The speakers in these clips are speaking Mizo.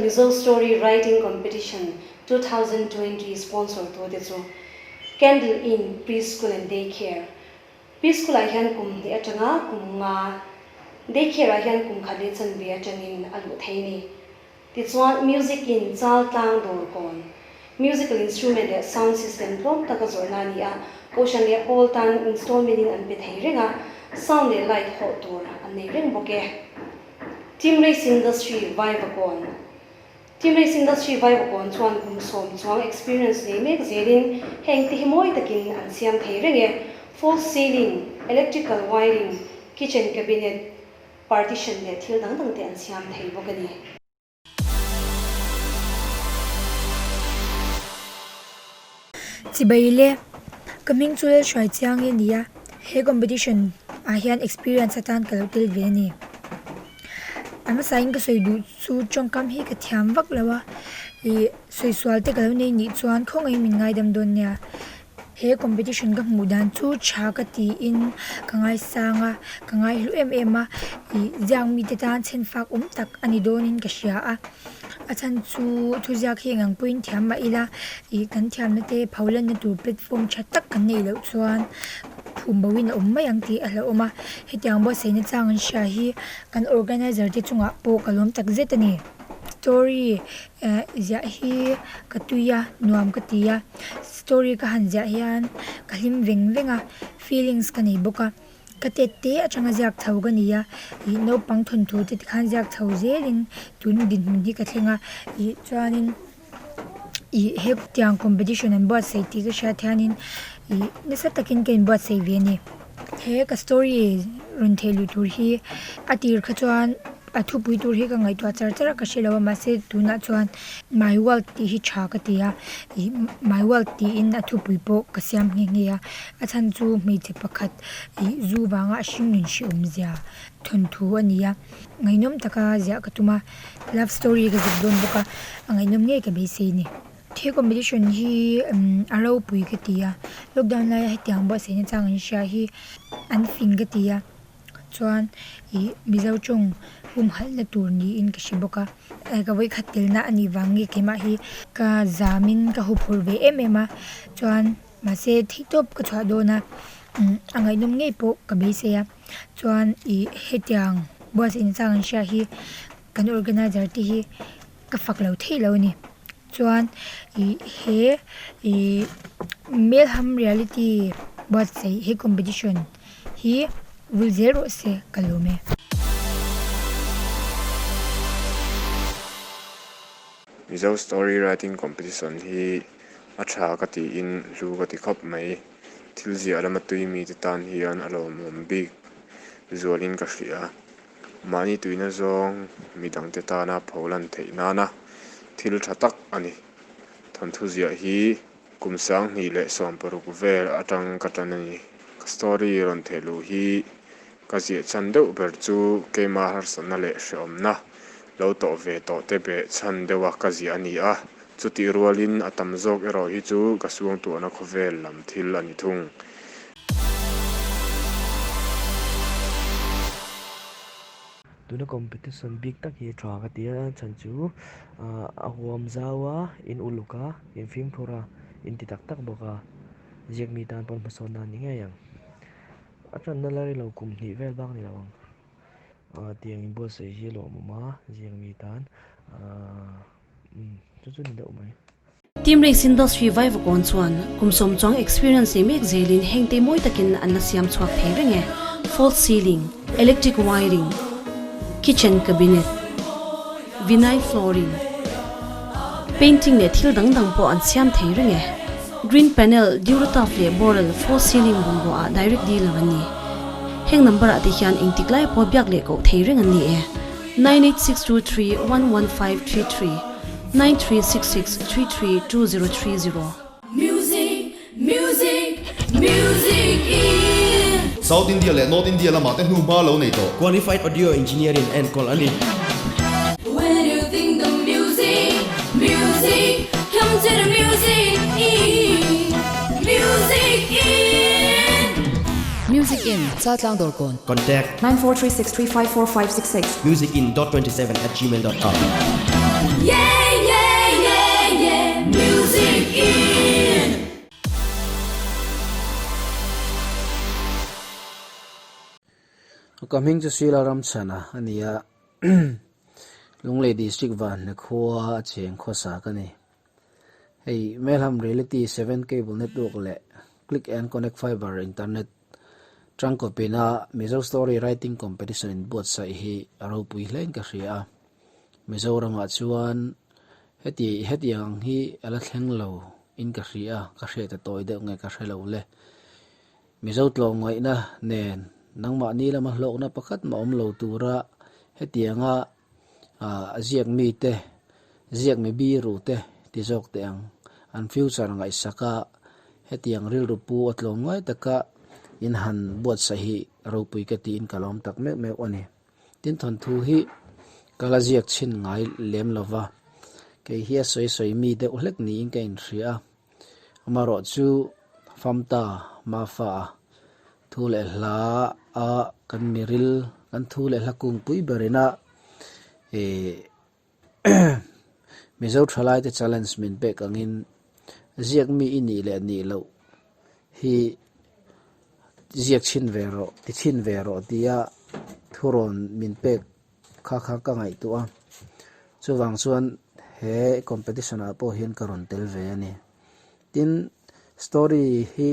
Mizo Story Writing Competition 2020 sponsor tute chu Candle Inn Preschool and Day Care. Preschool ah hian kum hnih atanga kum nga, Day Care ah hian kum khat leh chanve atangin a luh thei a ni. Tichuan Music Inn chal tlang dawr kawn, Musical instrument leh sound system tlawm taka zawrhna a ni a, Kohhran leh pawl tan installment in an pe thei reng a, sound leh light hawh tur an nei reng bawk e. Team Race Industry Vaivakawn Team Race Industry Vaivakawn chuan kum sawm chuang experience nei mek zelin heng te hi mawi takin an siam thei reng e, false ceiling, electrical wiring, kitchen cabinet, partition leh thil dang dang te an siam thei bawk a ni. Chibai le, ka hming chu Lalhruai Chiang hi a ni a, he competition ah hian experience atan ka lo tel ve a ni. A hmasain ka sawi duh chu tawngkam hi ka thiam vak lo a, ih sawi sual te ka lo nei nih chuan khawngaihin min ngaidam dawn nia. He competition ka hmuh dan chu tha ka tiin ka ngaisang a, ka ngaihlu em em a, ih ziak mite tan chhen fak awm tak a ni dawnin ka hria a. A chhan chu thuziak hi engang pawhin thiam mah ila, ih kan thiamna te pho lanna tur platform tha tak kan neih loh chuan phum boin a awm mai ang tih a hlauhawm a. Hetiang buatsaihna chang an hria hi kan organizer te chungah pawh ka lawm tak zet a ni. Story eh ziah hi ka tui a, nuam ka ti a. Story ka han ziah hian ka hlim veng veng a, feelings ka nei bawk a, ka tet te atanga ziak chho ka ni a, ih naupang thawnthu te tikhan ziak chho zelin tun dinhmun hi ka thleng a, ih chuanin ih hetiang competition an buatsaih tih ka hriat hianin ih nasa takin ka inbuatsaih ve a ni. He ka story rawn theih luh tur hi a tir kha chuan. A thupui tur hi ka ngaihtuah char char a ka hre lo a mahse tunah chuan my world tih hi tha ka ti a ih my world tiin a thupui pawh ka siam nghe nghe a a chhan chu hmeichhe pakhat ih zu vanga a hring nun hre awmzia thawnthu a ni a ngaihnawm taka ziah ka tum a love story ka zep dawn bawk a a ngaihnawm ngei ka beisei a ni. He competition hi a ropui ka ti a lockdown laia hetiang buatsaihna chang an hria hi an fing ka ti a. Chuan ih Mizo tawng humhalhna tur niin ka hre bawk a, ka vawikhat telna a nih vang nge keimah hi ka zamin ka huphurh ve em em a, chuan mahse theihtawp ka chhuah dawn a, a ngaihnawm ngei pawh ka beisei a, chuan ih hetiang buatsaih na chang an hria hi kan organizer te hi ka fak lo theih lo a ni. Chuan ih he ih Melham reality buatsaih he competition hi vul zel rawh se ka lawm e. Mizo story writing competition hi a tha ka tiin hlu ka ti khawp mai. Thil ziah lama tui mite tan hian a lawmawm bik zualin ka hria. Mahni tuina zawng midangte tana pho lan theih nana thil tha tak a ni. Thawnthu ziah hi kum 2016 vel atang ka tan a ni. Ka story rawn theih luh hi ka ziah chhan deuh ber chu keimah harsatna leh hrehawmna lo tawh ve tawh te beh chhan deuha ka ziah a ni a. Chutih rualin a tam zawk erawh hi chu ka suangtuahna khawvel lam thil a ni thung. Tuna competition bik tak hi tha ka ti a chhan chu a huam zau a in uluk a in fimkhur a in ti tak tak bawk a ziak mi tan pawn hmasawn na a ni ngei ang a tanna la rilo kum hnih vel bak ni lo ang tiang in buatsaih hi a lawmawm a ziak mi tan umm chu chu ni deuh mai. Team Race Industry Vaivakawn chuan kum sawm chuang experience nei mek zelin heng te mawi takin an la siam chhuak thei reng e, false ceiling, electric wiring, kitchen cabinet, vinyl flooring, painting leh thil dang dang pawh an siam thei reng e. Green panel, Durotuf leh Boral false ceiling bungrua ah direct dealer an ni. Heng number ah te hian engtik lai pawh biak leh koh thei reng an ni e. 98623 11533 9366 33 2030. Music, music, music in. South India leh North India lamah te hnuhma lo nei tawh. Qualified Audio Engineer in enkawl a ni. When you think the music, music, come to the music in, music in. Music in, Chaltlang Dawrkawn. Contact. 9436354566. Musicin.27@gmail.com. Yeah yeah yeah yeah music in. Ka hming chu Sila Ramchhana a ni a, Lunglei District Vanhne khua a cheng khawsa ka ni. Hei Melham Reality 7 Cable Network leh Click and Connect Fiber Internet tangkawpina Mizo Story Writing Competition inbuatsaih hi a ropui hlein ka hria a. Mizoramah chuan heti hetiang ang hi a la thleng lo in ka hria a, ka hriat a tawi deuh nge ka hre lo le. Mizo tlawmngaihna nen nangmahni lama hlawkna pakhat mah awm lo tura hetianga a ziak mite, ziak mi biru te ti zawk teh ang. An future ngaihsak a, hetiang rilru pu a tlawmngai taka in han buatsaih hi ropui ka tiin ka lawm tak meuh meuh a ni. Tin thawnthu hi ka la ziak chhin ngai lem lova, kei hi a sawi sawi mi deuh hlek niin ka inhria a. Amaherawh chu Famta Mafa a thu leh hla a kan miril kan thu leh hla kungpui berina ih Mizo thalaite challenge min pek angin ziak mi i nih leh nih loh hi ziak chhin ve rawh ti chhin ve rawh tia thurawn min pek kha kha ka ngaihtuah a, chuvang chuan he competition ah pawh hian ka rawn tel ve a ni. Tin, story hi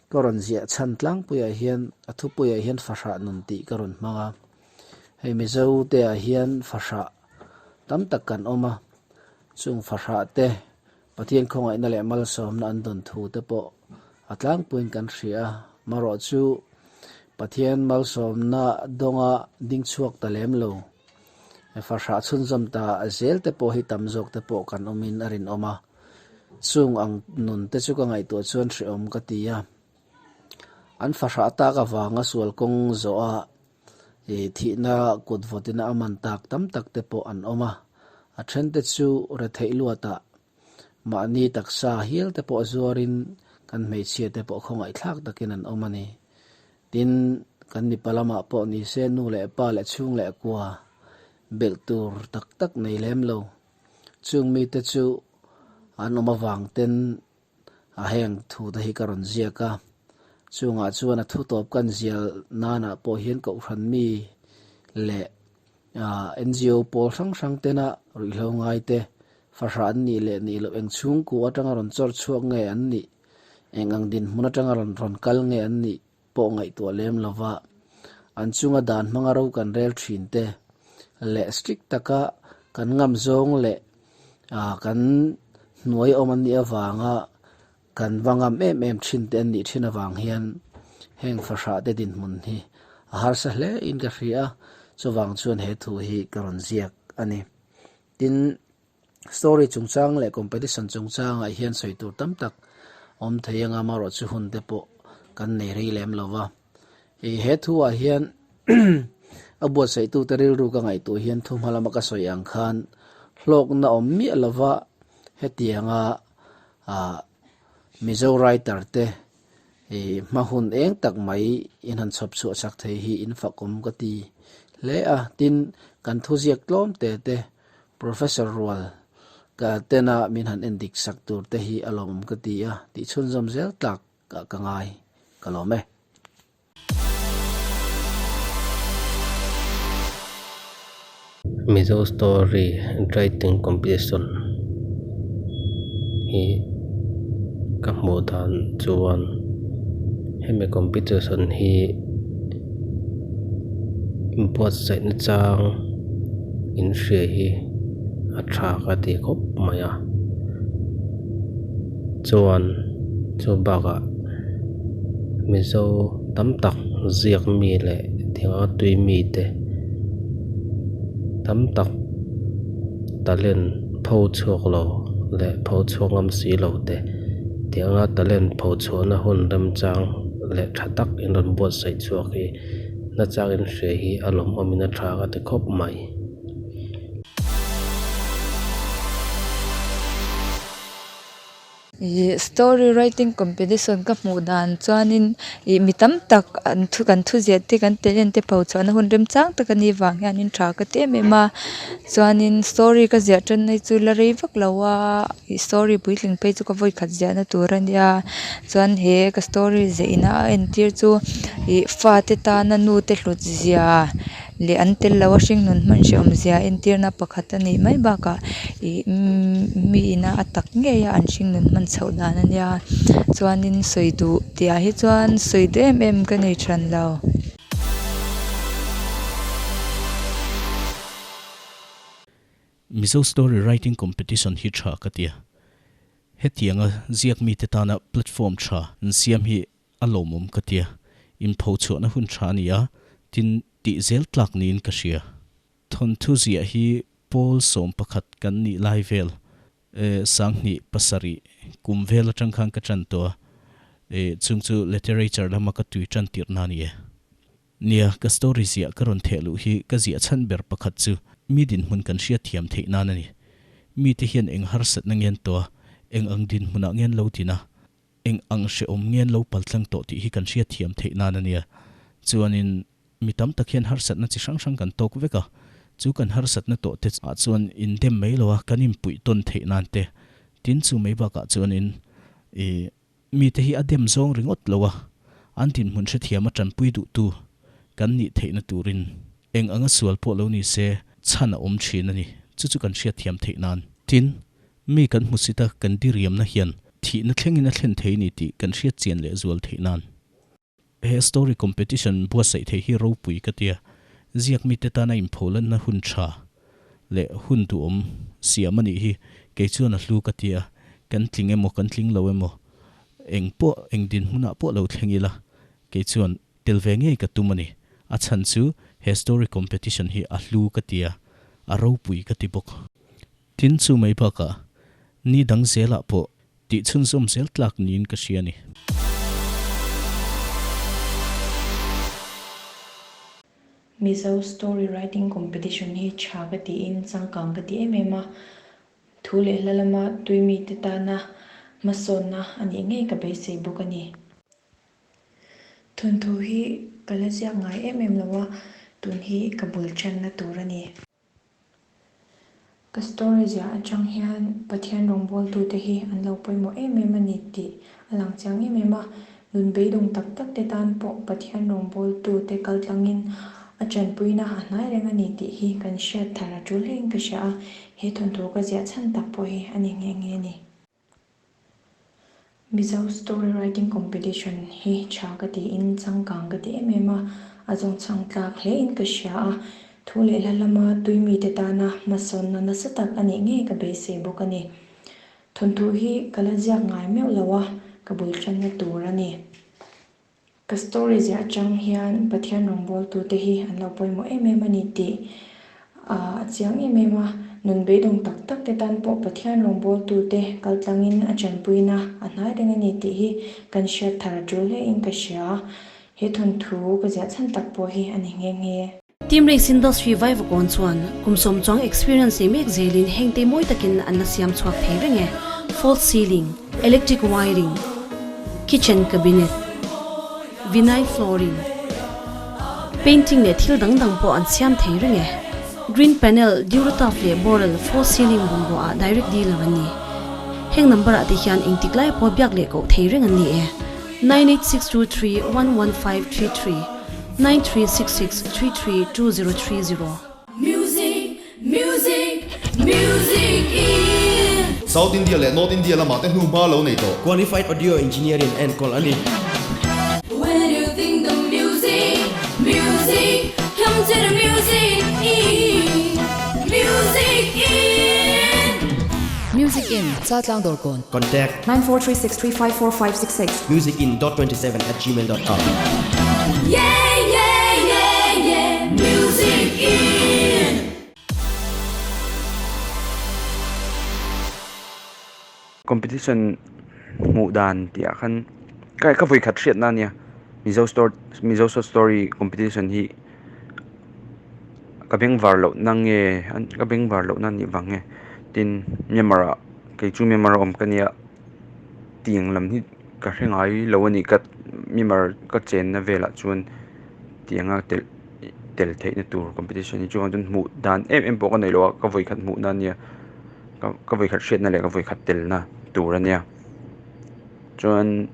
ka rawn ziah chhan tlangpuiah hian a thupuiah hian fahrah nun tih ka rawn hmang a, hei Mizo te ah hian fahrah tam tak kan awm a, chung fahrah te Pathian khawngaihna leh malsawmna an dawn thu te pawh a tlangpuiin kan hria a, marawh chu Pathian malsawmna dawnga ding chhuak ta lem lo, fahrah chhunzawm ta zel te pawh hi tam zawk te pawh kan awmin a rinawm a, chung ang nun te chu ka ngaihtuah chuan hrehawm ka ti a, an fahrah tak avanga sual kawng zawh a thihna kut vawtina a man tak tam tak te pawh an awm a, a then te chu retheih luatah mahni taksa hial te pawh zuarin kan hmeichhia te pawh khawngaihthlak takin an awm a ni. Tin, kan mipa lamah pawh ni se nu leh pa leh chhung leh kua belh tur tak tak nei lem lo. Chung mite chu an awm avang ten A heng thu te hi ka rawn ziak a, chungah chuan a thu tawp kan zial nanah pawh hian kohhran mi leh NGO pawl hrang hrang tena ruihhlo ngai te fahrah an nih leh nih loh eng chhungkua atanga rawn chawr chhuak nge an nih, eng ang dinhmun atanga rawn rawn kal nge an nih pawh ngaihtuah lem lova an chunga dan hmanga ro kan rel thin te leh strict taka kan ngam zawng leh kan hnuai awm an nih avanga kan va ngam em em thin te an nih thin avang hian heng fahrah te dinhmun hi a harsa hle in ka hria a, chuvang chuan he thu hi ka rawn ziak a ni. Tin, Story chungchang leh competition chungchangah hian sawi tur tam tak awm thei anga amaherawhchu hun te pawh kan nei rei lem lo va. Ih he thu ah hian a buatsaih-tute rilru ka ngaihtuah hian thu hma lama ka sawi ang khan hlawkna awm miah lova hetianga ah Mizo writer te Ih hma hun eng tak mai in han chhawp chhuah chak thei hi in fakawm ka ti hle a, tin kan thuziak tlawm te te Professor rual ka tena min han en dik sak tur te hi a lawmawm ka ti a, tih chhunzawm zel tlak ah ka ngai ka lawm e. Mizo story writing competition hi ka hmuh dan chuan hemi competition hi buatsaih na chang in hria hi a tha ka ti khawp mai a chuan chu bakah mizo tam tak ziak mi leh thing a tui mi te tam tak talent pho chhuak lo leh pho chhuak ngam si lo te tiang a talent pho chhuah na hun remchang leh tha tak in rawn buatsaih chhuak hi nachang in hria hi a lawmawm in a tha ka ti khawp mai. Ih story writing competition ka hmuh dan chuanin ih mi tam tak an thu kan thu ziah te kan talent te pho chhuahna hun remchang tak a nih vang hianin tha ka ti em em a chuanin story ka ziah tan hi chu la rei vak lo a ih story puitling phei chu ka vawi khat ziahna tur a nia chuan he ka story ziah ina a entir chu ih fate tana nu te hlut zia. Leh an tel lo a hringnun hman hrehawm zia entirna pakhat a nih mai bakah ih mi ina a tak ngei a an hringnun hman chhoh dan a nia chuanin sawi duh tih ah hi chuan sawi duh em em ka nei than lo. Mizo Story Writing Competition hi tha ka tia. Hetianga ziak mite tana platform tha an siam hi A lawmawm ka tia, inphochhuahna hun tha a ni a, tin tih zel tlak niin ka hria. Thawnthu ziah hi pawl 11 kan nih lai vel, 2007 kum vel atang khan ka tan tawh a, chung chu literature lama ka tui tan tirhna a ni e. Nia, ka story ziah ka rawn theh luh hi ka ziah chhan ber pakhat chu mi dinhmun kan hriat thiam theih nan a ni. Mite hian eng harsatna ngen tawh a, eng ang dinhmunah ngen lo din a, Eng ang hrehawm nge an lo paltlang tawh tih hi kan hriat thiam theih nan a nia. Chuanin mi tam tak hian harsatna chi hrang hrang kan tawk vek a, chu kan harsatna tawh te ah chuan indem mai lo a, kan inpuih tawn theih nan te. Tin chu mai bakah chuanin ih mite hi a dem zawng ringawt lo a, an dinhmun hrethiam a tanpui duhtu kan nih theihna turin eng anga sual pawh lo ni se chhan a awm thin a ni. Chu chu kan hriat thiam theih nan. Tin, Mi kan hmusit a kan diriamna hian thihna thlengin a thlen thei ni tih kan hriat chian leh zual theih nan. He story competition buatsaih thei hi ropui ka tia, ziak mite tana inpholanna hun tha leh hun duhawm siam a nih hi kei chuan a hlu ka tia, kan tling emaw kan tling lo emaw eng pawh eng dinhmunah pawh lo thleng ila kei chuan tel ve ngei ka tum a ni, a chhan chu he story competition hi a hlu ka tia, a ropui ka ti bawk. Tin chu mai bakah ni dang zelah pawh tih chhunzawm zel tlak niin ka hria a ni. Mizo Story Writing Competition hi tha ka tiin changkang ka ti em em a, thu leh hla lama tui mite tana hmasawnna a nih ngei ka beisei bawk a ni. Thawnthu hi ka la ziak ngai em em lo a, tun hi ka bul tanna tur a ni. Ka story ziah atang hian Pathian rawngbawltute hi an lo pawimawh em em a ni tih a lang chiang em em a. Nun beidawng tak tak te tan pawh Pathian rawngbawltute kaltlangin a tanpuina a hnai reng a ni tih hi kan hriat thar a tul hlein ka hria a, he thawnthu ka ziah chhan tak pawh hi a ni nghe nghe a ni. Mizo Story Writing Competition hi tha ka tiin changkang ka ti em em a, a zawngchhang tlak hlein ka hria a, thu leh hla lama tui mite tana hmasawnna nasa tak a nih ngei ka beisei bawk a ni. Thawnthu hi ka la ziak ngai meuh lo a, ka bul tanna tur a ni. Ka story ziah atang hian Pathian rawngbawltute hi an lo pawimawh em em a ni tih a chiang em em a, nun beidawng tak tak te tan pawh Pathian rawngbawltute kaltlangin a tanpuina a hnai reng a ni tih hi kan hriat thar a tul hle in ka hria. He thawnthu ka ziah chhan tak pawh hi a ni nghe nghe. Team Race Industry Vaivakawn chuan kum sawm chuang experience nei mek zelin heng te mawi takin an la siam chhuak thei reng e, false ceiling, electric wiring, kitchen cabinet, vinyl flooring, painting leh thil dang dang pawh an siam thei reng e. Green panel, Durotuf leh Boral false ceiling bungrua ah direct dealer an ni. Heng number ah te hian engtik lai pawh biak leh koh thei reng an ni e. 98623 11533 9366 332030. Music, music, music in. South India leh North India lamah te hnuhma lo nei tawh. Qualified Audio Engineer in enkawl a ni. When you think the music, music, come to the music in, music in. Music in, Chaltlang Dawrkawn. Contact. 9436354566. Musicin dot 27 at gmail dot com. Yeah, yeah, yeah, yeah, music in. Competition hmuh dan tih ah khan ka ka vawi khat hriatna a nia Mizo store Mizo short story competition hi ka beng var loh na nge ka beng var loh na nih vang nge tin Myanmar ah. Kei chu Myanmar a awm ka nia. Tiang lam hi ka hre ngai lo a ni. Ka mimar ka chenna velah chuan tianga tel tel theihna tur competition hi chuvang chuan hmuh dan em em pawh ka nei lo a, ka vawikhat hmuhna a nia, ka vawikhat hriatna leh ka vawikhat telna tur a nia. Chuan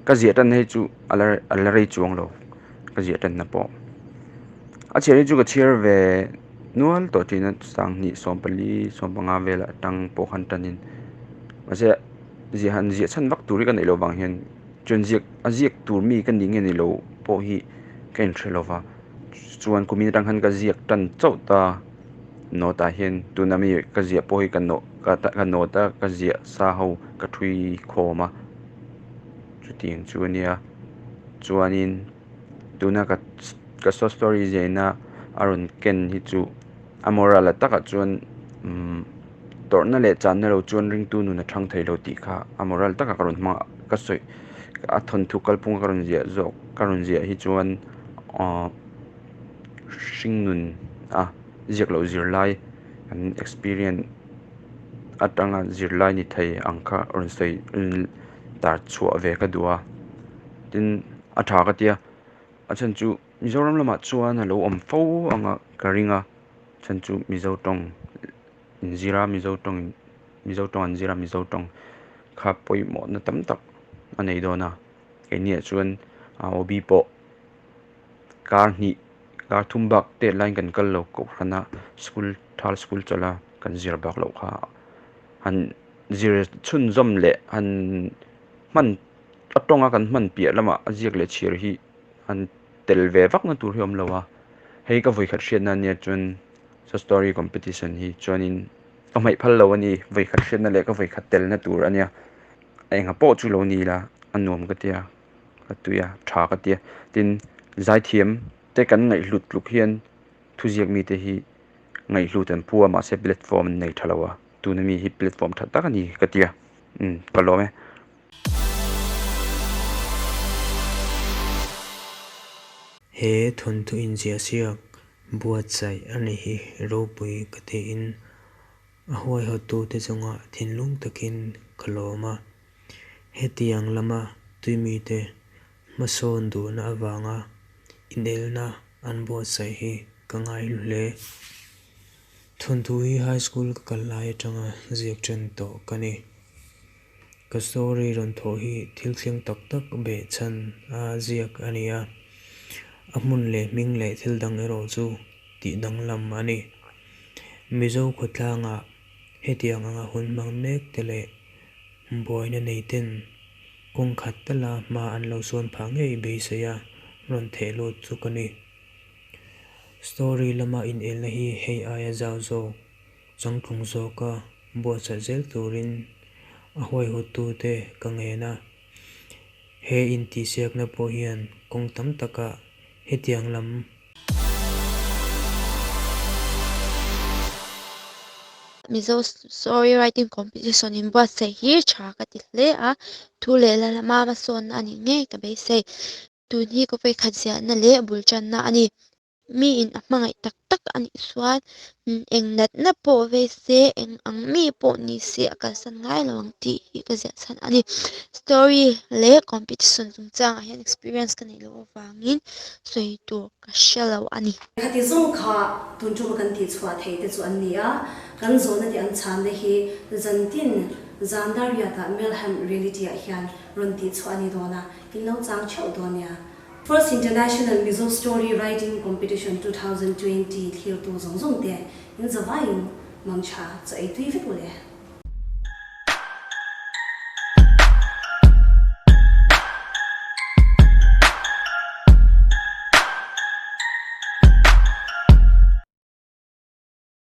ka ziah tanna hi chu a la a la rei chuang lo ka ziah tanna pawh. A chhiar hi chu ka chhiar ve nual tawh thin a sanghnih 14 15 velah atang pawh khan tanin mahse ziah han ziah chhan vak tur hi ka neih loh vang hian chuan ziak a ziak tur mi ka nih nge ni lo pawh hi ka inhre lo va chuan kumin atang khan ka ziak tan chauh ta note ah hian tuna mi ka ziah pawh hi ka nawh ka note a ka ziah sa ho ka thui khawm a chutiang chu a nia chuanin tuna ka ka short story ziahna a rawn ken hi chu a moral a takah chuan umm tawrhna leh channa lo chuan ringtu nun a thang thei lo tih kha a moral takah ka rawn hmang a ka sawi a thawnthu kalphunga ka rawn ziah zawk ka rawn ziah hi chuan ahh hringnun a ziak loh zirlai an experience atanga zirlai ni thei ang kha rawn sawi tar chhuah ve ka duh a tin a tha ka tia a chhan chu Mizoram lamah chuan a lo awm fo anga ka ring a chhan chu Mizo tawng inzir a Mizo tawng Mizo tawng an zir a Mizo tawng kha pawimawhna tam tak a nei dawn a keiniah chuan OB pawh kar hnih kar thum bak tet laiin kan kal lo kohhran a school thal school chawlh a kan zir bak loh kha han zir chhunzawm leh han hman a tawnga kan hman piah lamah a ziak leh chhiar hi han tel ve vak na tur hi a awm lo a hei ka vawikhat hriatna ania chuan short story competition hi chuanin ka hmaih phal lo a ni vawikhat hriatna leh ka vawikhat telna tur ania a enga pawh chu lo ni ila a nuam ka tia ka tui a tha ka tia tin zaithiam te kan ngaihhlut tluk hian thuziak mite hi ngaihhlut an phu a mahse platform an nei tha lo a tuna mi hi platform tha tak a ni ka tia umm ka lawm e. He thawnthu inziahsiak buatsaih a ni hi ropui ka tiin a huaihawttute chungah thinlung takin ka lawm a. Hetiang lama tuimite hmasawn duhna avanga inelna an buatsaih hi ka ngaihlu hle. Thawnthu hi high school ka kal lai atanga ziak ṭan tawh ka ni. Ka story rawn thawh hi thil thleng tak tak behchhan a ziak a ni a, a hmun leh hming leh thil dang erawh chu tih danglam a ni. Mizo khawtlangah hetiang anga hun hmang mek te leh buaina nei ten kawng khat tala hma an lo sawn phah ngei beisei a rawn theh lut chu ka ni. Story lama inelna hi hei aia zau zawk, changtlung zawka buatsaih zel turin a huaihawttute ka ngen a. He intihsiakna pawh hian kawng tam takah hetiang lam. Mizo Story Writing Competition in buatsaih hi tha ka ti hle a, thu leh la lama hmasawnna a nih ngei ka beisei. Tun hi ka vawikhat ziahna leh bul tanna a ni. Miin a hmangaih tak tak a nih chuan eng natna pawh vei se, eng ang mi pawh ni se a kalsan ngai lo ang tih hi ka ziah chhan a ni. Story leh competition chungchangah hian experience ka neih loh avangin sawi tur ka hre lo a ni. Khati zawng kha tun tuma kan tihchhuah thei te chu an ni a, kan zawhna te an chhanna hi zantin Zandariat-ah Melham Reality-ah hian rawn tihchhuah a ni dawn a, In lo chang theuh dawn nia. First International Mizo Story Writing Competition 2020 thirtu zawng zawng te in zavaiin mangtha chaw ei tui vek u le.